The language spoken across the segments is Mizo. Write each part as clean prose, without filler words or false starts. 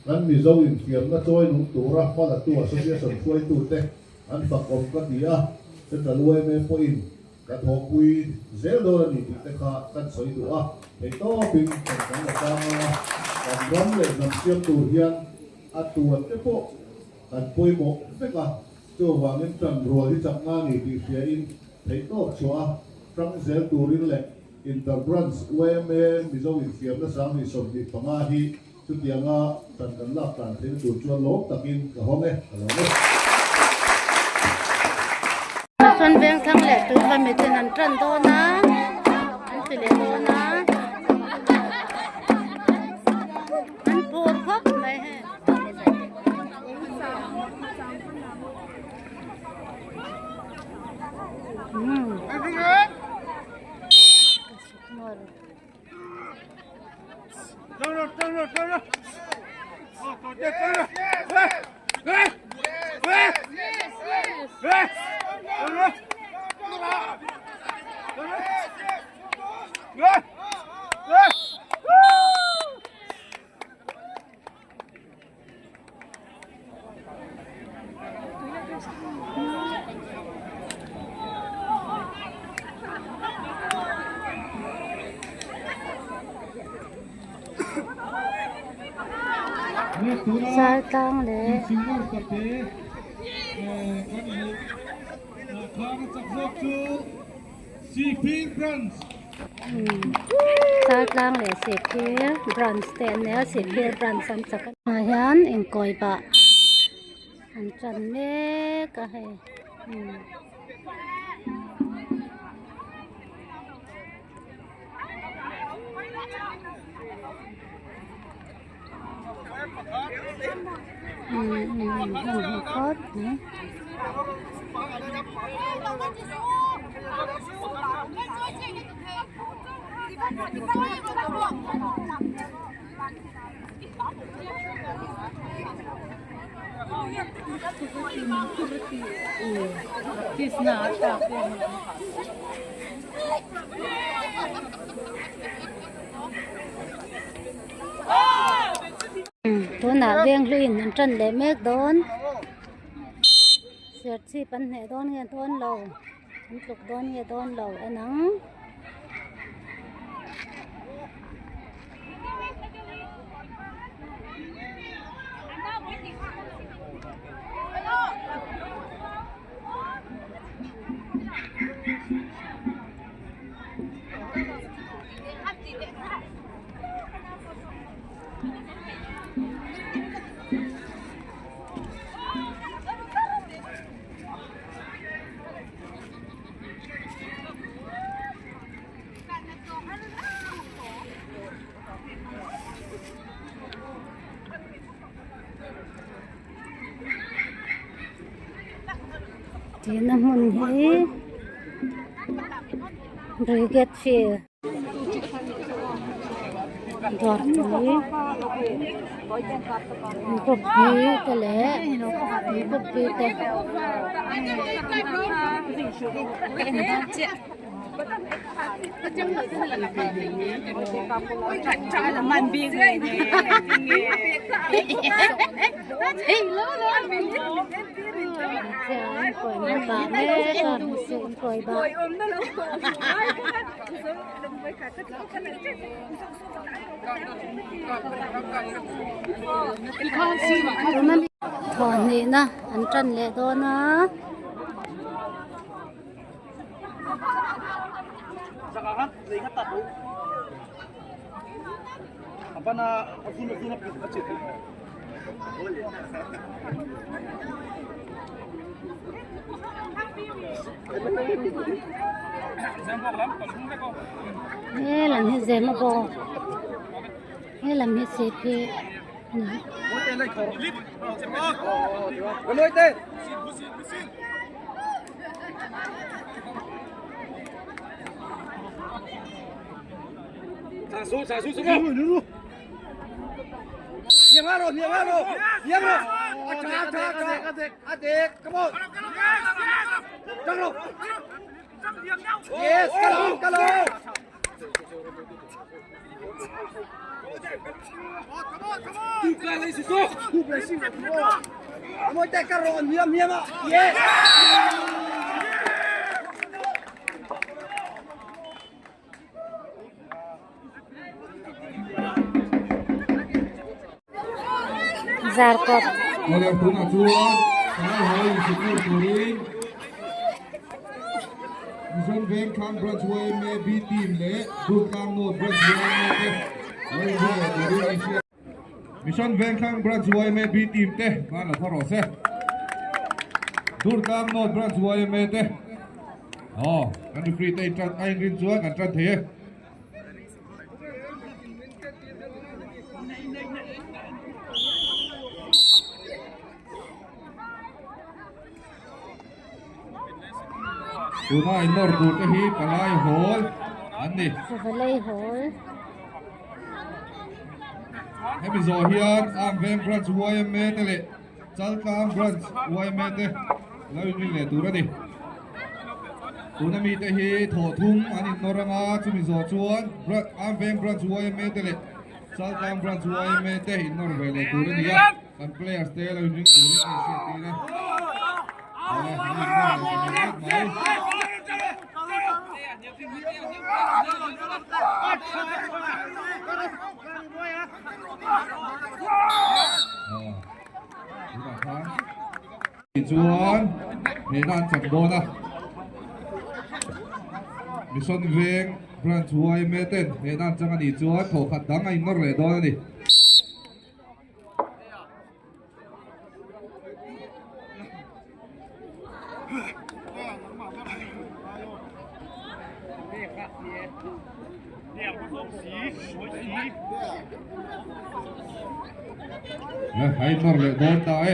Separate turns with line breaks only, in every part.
Kan Mizo infiamna chawi nung tura hmalatu Association hruaitute an fakawm ka ti a, Central yma pawhin ka thawhpui zel dawn a ni tih te kha kan sawi duh a, theihtawpin kan kan la tlang ang a, kan ram leh hnam siam tur hian a tuan te pawh kan pawimawh vek a, chuvangin tanrual hi chakna a ni tih hriain theihtawp chhuah a, tang zel turin leh Inter-Branch yma Mizo infiamna 2025 hi Chutianga tan kan lak tlan theihna tur chuan lawm takin ka hawng e, ka lawm e.
Chuan vengthlang leh tuiva miten an tan dawn a, an ti leh dawn a, an phur khawp mai hei. Sartlang leh Sartlang leh Sihphir branch te an nia Sihphir branch an chak ah hian inkawi bah an tan mek a hei phawt mai. Tunah veng hluiin an tan leh mek dawn serchhip an hneh dawn nge dawn lo an tluk dawn nge dawn lo en ang. Tina hmun hi Brigade Field dawrpui kawppui te leh kawppui te. Thawhhnihna an tan leh dawn a. He lam hi Zemabawk he lam hi Sihphir a ni. Zarkawt.
Awle tunah chuan Palai haw insukawr turin Mission Vengthlang Branch yma B Team leh Durtlang North Branch yma te lo inzui leh turin a inhriat. Mission Vengthlang Branch yma B Team te hman lo kha rawh se. Durtlang North Branch yma te aw kan referee te a inrin chuan kan tan thei e. Tuna in nawr tur te hi palai hawl an ni.
Palai hawl.
Hemi zawh hian Amveng Branch YMA te leh Chaltlang Branch yma te lo inrin leh tur a ni. Tuna mite hi thawh thum an innawr anga chumi zawh chuan Amveng Branch yma te leh Chaltlang Branch yma te innawr ve leh tur a ni a, kan players te lo inring turin a inhriattir a. Awle, an innawr leh ta hmel ngawt mai. Chuan hnehna an chak dawn a, Mission Veng Branch yma ten hnehna an chang a nih chuan thawhkhat dang a innawr leh dawn a ni. Hei nawr leh dawn ta e.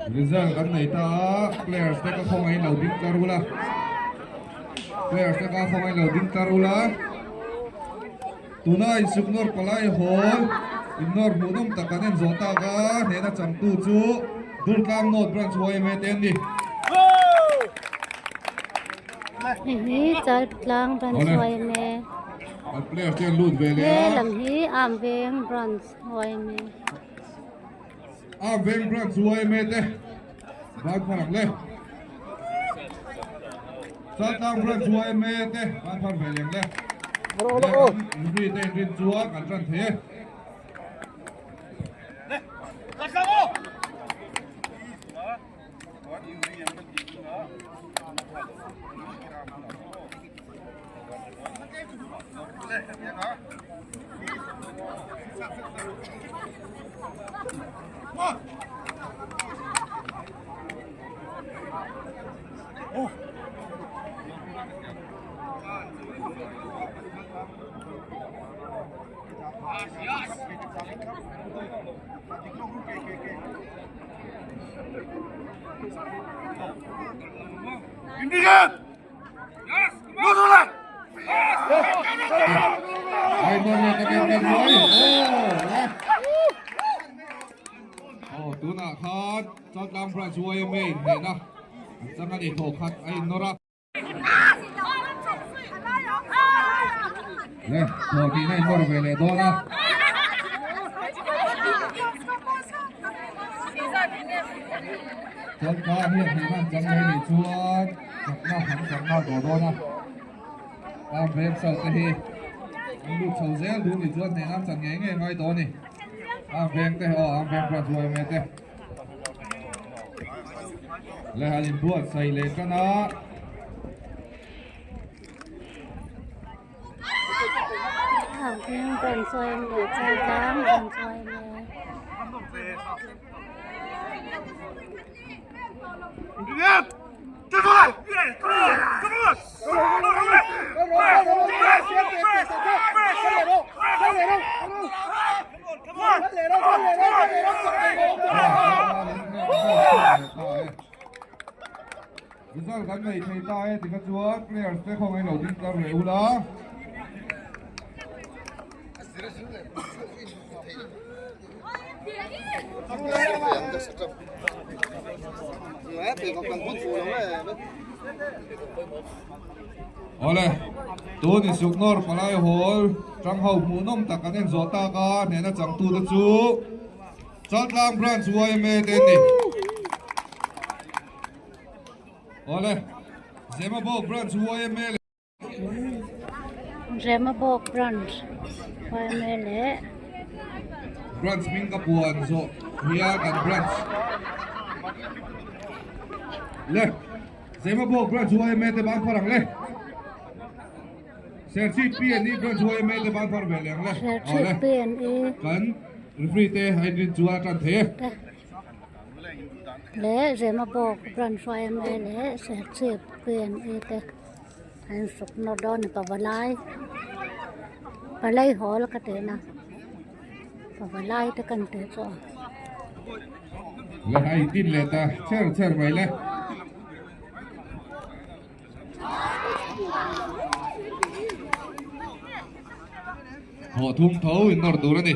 Result kan nei ta a, players te ka khawngaih lo ding tlar ula, players te ka khawngaih lo ding tlar ula, tuna insuk nawr palai hawl innawr hmuhnawm tak kan en zawh tak a, hnehna changtu chu Durtlang North Branch yma te an ni.
Hei hi Chaltlang Branch yma.
An player te an lut ve leh a.
He lam hi Amveng Branch yma.
Amveng Branch yma te ban phar ang le. Chaltlang Branch yma te ban phar ve leng le. Ri te in rin chuan kan tan thei e. Aw tunah khan Chaltlang Branch yma in hnehna an chang a ni thaw khat a innawr a. Le thaw tihna innawr ve leh dawn a. Chaltlang hian hnehna an chang leh nih chuan chakna an chang nghal tawh dawn a. Arm veng chau te hi an lut chho zel duh nih chuan hnehna an chan ngei ngei ngai tawh a ni. Arm veng te aw arm veng branch yma te leh an inbuatsaih leh tan a.
Arm veng branch yma Chaltlang branch yma.
Result kan nei thei ta e tikha chuan players te khawngaih lo ding tlar leh ula. Awle, tun insuk nawr palai hawl tang ho hmuhnawm tak kan en zawh tak a, hnehna changtute chu Chaltlang Branch yma te an ni. Awle, Zemabawk Branch yma leh.
Zemabawk Branch yma leh.
Branch hming ka puan zawh hian kan Branch le Zemabawk Branch yma te ban phar ang le. Serchhip PNE Branch yma te ban phar ve leh ang le.
Serchhip PNE.
Kan referee te a inrin chuan a tan thei e.
Leh Zemabawk Branch yma leh Serchhip PNE te an insuk nawr dawn a ni pavalai palai hawl ka tih na pavalai te kan tih chu a.
Le a intin leh ta cher cher mai le. Thawh thum tho innawr tur a ni.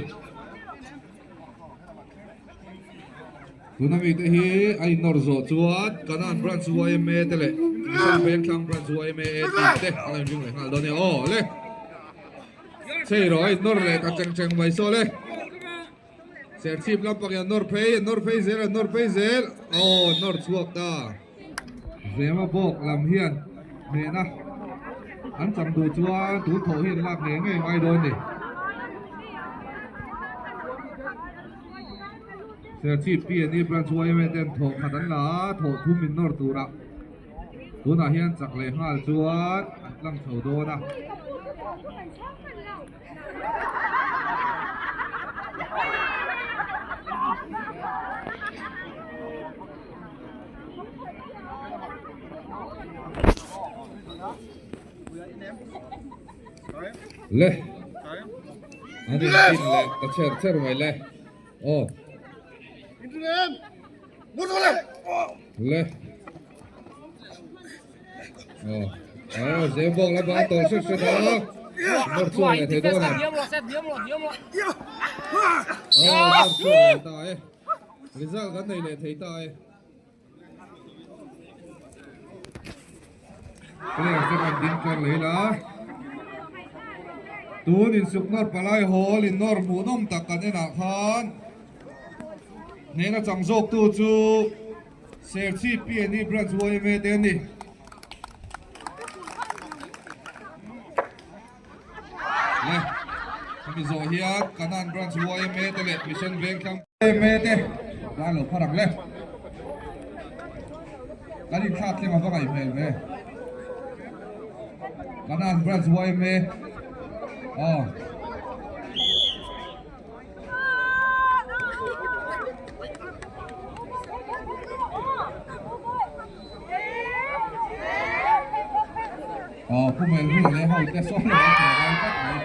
Tuna mite hi a innawr zawh chuan Kanan Branch yma te leh Mission Vengthlang Branch yma team te an lo inring leh nghal dawn a ni. Aw le! Chei rawh a innawr leh ta cheng cheng mai saw le. Serchhip lampang hi an nawr phei, an nawr phei zel, an nawr phei zel. Aw an nawr chhuak ta. Zema bawk lam hian hnehna an chang duh chuan tun thawh hi an lak ngei ngei ngai dawn a ni. Serchhip PNE Branch yma ten thawh khat an la a, thawh thum in nawr turah tunah hian chak leh nghal chuan an tlang chho dawn a. Le an in tin leh ta cher cher mai le aw le Aw zem bawk la bang tawh hret hret a nawr chhuak leh thei dawn em aw nawr chhuak leh ta e result kan nei leh thei ta e player te kan ding tlar leh ila tun insuk nawr palai hawl in nawr hmuhnawm tak kan enah khan hnehna chang zawk tu chu Serchhip PNE Branch yma te an ni. Le, hemi zawh hian Kanan Branch yma te leh Mission Vengthlang yma te dan lo phar ang le. Kan inthlak thleng a va ngaih hmel ve. Kanan Branch yma aw. Aw pu Melvin leh ho te sawn lo an tih lai tak mai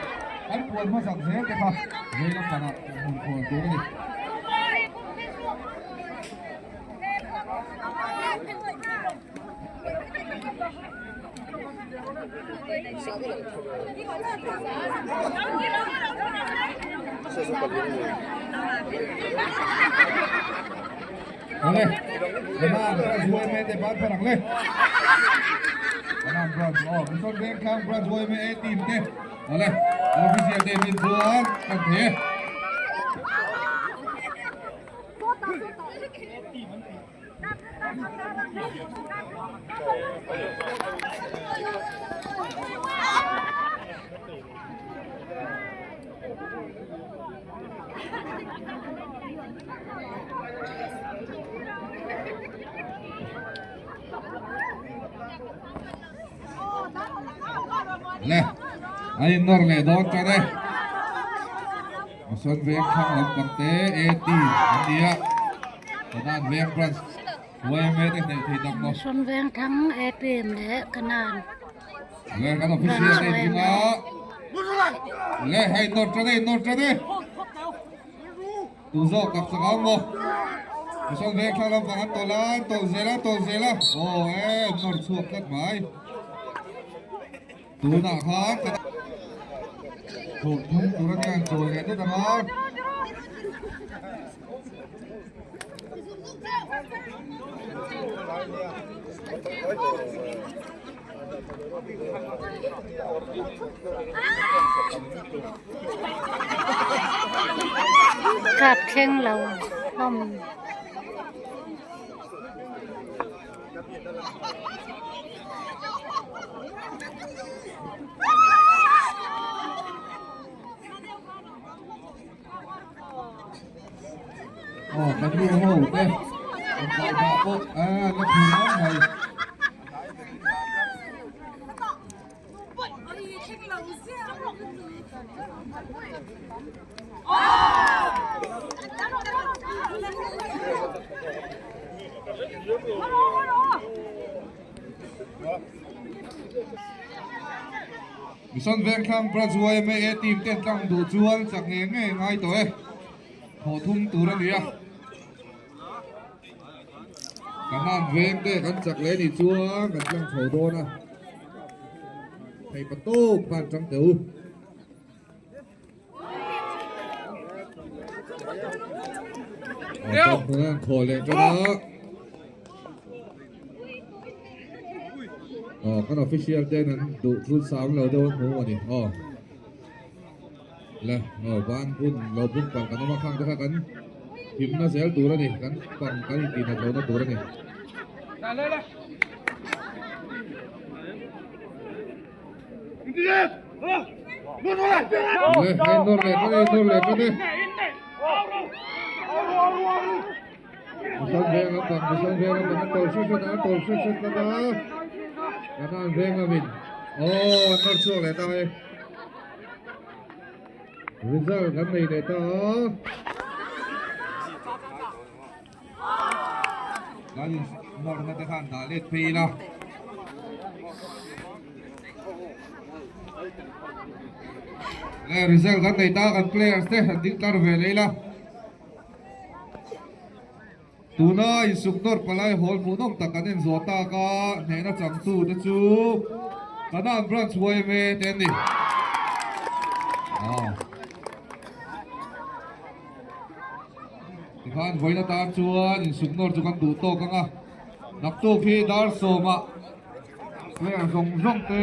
an puan hmasak zel te kha vei lampangah hmun khawn tur a ni. Awle, Kanan Branch YMA te ban pharang le. Kanan Branch, aw, Mission Vengthlang Branch YMA team te. Awle, official te min chuan kan thei e. Le, a innawr leh dawn tan e. Sawn veng thlang lampang te A team an ni a. Kanan veng branch YMA te hneh thei tak maw.
Mission Vengthlang A team leh Kanan
Le kan official te ding a. Le hei nawr tan e nawr tan e. Tu zawk tak chak ang maw. Mission Vengthlang lampang an tawlh a an tawlh zel a an tawlh zel a. Aw e nawr chhuak tlat mai. Tunah khan kan thawh thum tur a nia an chawl leh det ang a.
Kap thleng lo hlawm.
Aw kan nu ho te an kai dah pawh a la thur mai mai. Mission Vengthlang Branch YMA team ten tlang duh chuan chak ngei ngei ngai tawh e. Thawh thum tur a ni a. Kan han veng te kan chak leh nih chuan kan tlang chho dawn a. Thei pa tawp khan tang teh u. Aw thaw leh tan a. Aw kan official ten an duh thul sang lo deuh a hmu a ni. Aw. Le aw ban bun lo bun pang kan awm a khang te kha kan himna zel tur a ni kan pang kan intih nat lohna tur a ni. Le hei nawr leh tan e nawr leh tan e. Misan veng an pang misan veng an pang an tawl hret hret a an tawl hret hret tlat a kan an veng lamin aw an nawr chhuak leh ta e. Result kan nei leh ta a. Kan in nawrna te khan dah let phei ila. Le result kan nei ta kan players te han ding tlar ve leh ila. Tuna insuk nawr palai hawl hmuhnawm tak kan en zawh tak a, hnehna changtu te chu Kanan Branch yma te an ni. Tikhan vawiin atan chuan insuk nawr chu kan duh tawk ang a, naktuk hi dar sawmah player zawng zawng te.